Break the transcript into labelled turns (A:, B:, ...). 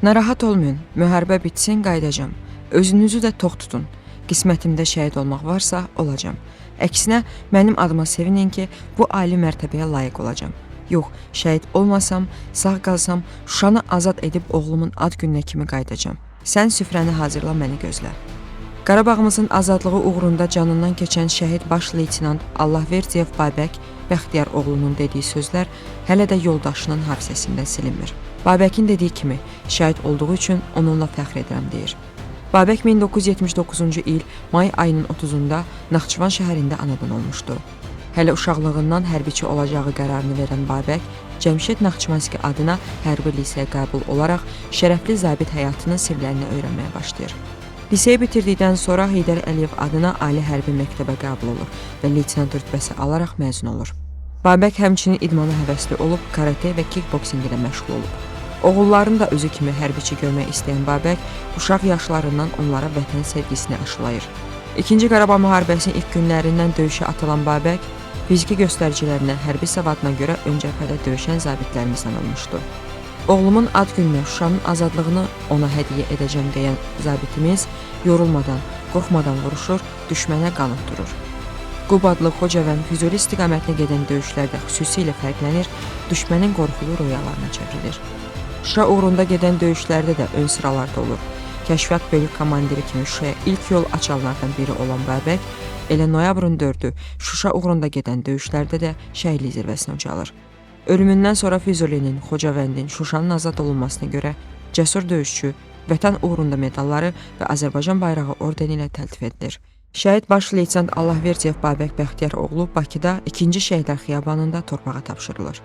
A: Narahat olmayın, müharibə bitsin, qayıdacam. Özünüzü də tox tutun. Qismətimdə şəhid olmaq varsa, olacam. Əksinə, mənim adıma sevinin ki, bu ali mərtəbəyə layiq olacam. Yox, şəhid olmasam, sağ qalsam, Şuşanı azad edib oğlumun ad gününə kimi qayıdacam. Sən süfrəni hazırla, məni gözlə. Qarabağımızın azadlığı uğrunda canından keçən şəhid baş leytenant Allahverdiyev Babək Bəxtiyar oğlunun dediyi sözlər hələ də yoldaşının hafizəsində silinmir. Babəkin dediyi kimi, şəhid olduğu üçün onunla fəxr edirəm deyir. Babək 1979-cu il may ayının 30-da Naxçıvan şəhərində anadan olmuşdu. Hələ uşaqlığından hərbiçi olacağı qərarını verən Babək, Cəmşid Naxçıvanski adına hərbi liseyə qəbul olaraq şərəfli zabit həyatının sirlərini öyrənməyə başlayır. Liseyi bitirdikdən sonra Heydər Əliyev adına ali hərbi məktəbə qəbul olur və leytenant rütbəsi alaraq məzun olur. Babək həmçinin idmana həvəsli olub, karate və kickboksing ilə məşğul olub. Oğullarını da özü kimi hərbiçi görmək istəyən Babək uşaq yaşlarından onlara vətən sevgisini aşılayır. İkinci Qarabağ müharibəsinin ilk günlərindən döyüşə atılan Babək fiziki göstəricilərinə, hərbi savadına görə ön cəbhədə döyüşən zabitlərimizdən olmuşdu. Oğlumun ad gününə Şuşanın azadlığını ona hədiyyə edəcəm deyən zabitimiz yorulmadan, qorxmadan vuruşur, düşmənə qan utdurur. Qubadlı, Xocavənd, Füzuli istiqamətinə gedən döyüşlərdə xüsusilə fərqlənir, düşmənin qorxulu röyalarına çevrilir. Şuşa uğrunda gedən döyüşlərdə də ön sıralarda olur. Kəşfiyyat bölük komandiri kimi Şuşaya ilk yol açanlardan biri olan Babək elə noyabrın 4-ü Şuşa uğrunda gedən döyüşlərdə də şəhidlik zirvəsinə ucalır. Ölümündən sonra Füzulinin, Xocavəndin, Şuşanın azad olunmasına görə cəsur döyüşçü, Vətən uğrunda medalları və Azərbaycan bayrağı ordeni ilə təltif edilir. Şəhid baş leytenant Allahverdiyev Babək Bəxtiyar oğlu Bakıda 2-ci Şəhidlər Xiyabanında torpağa tapşırılır.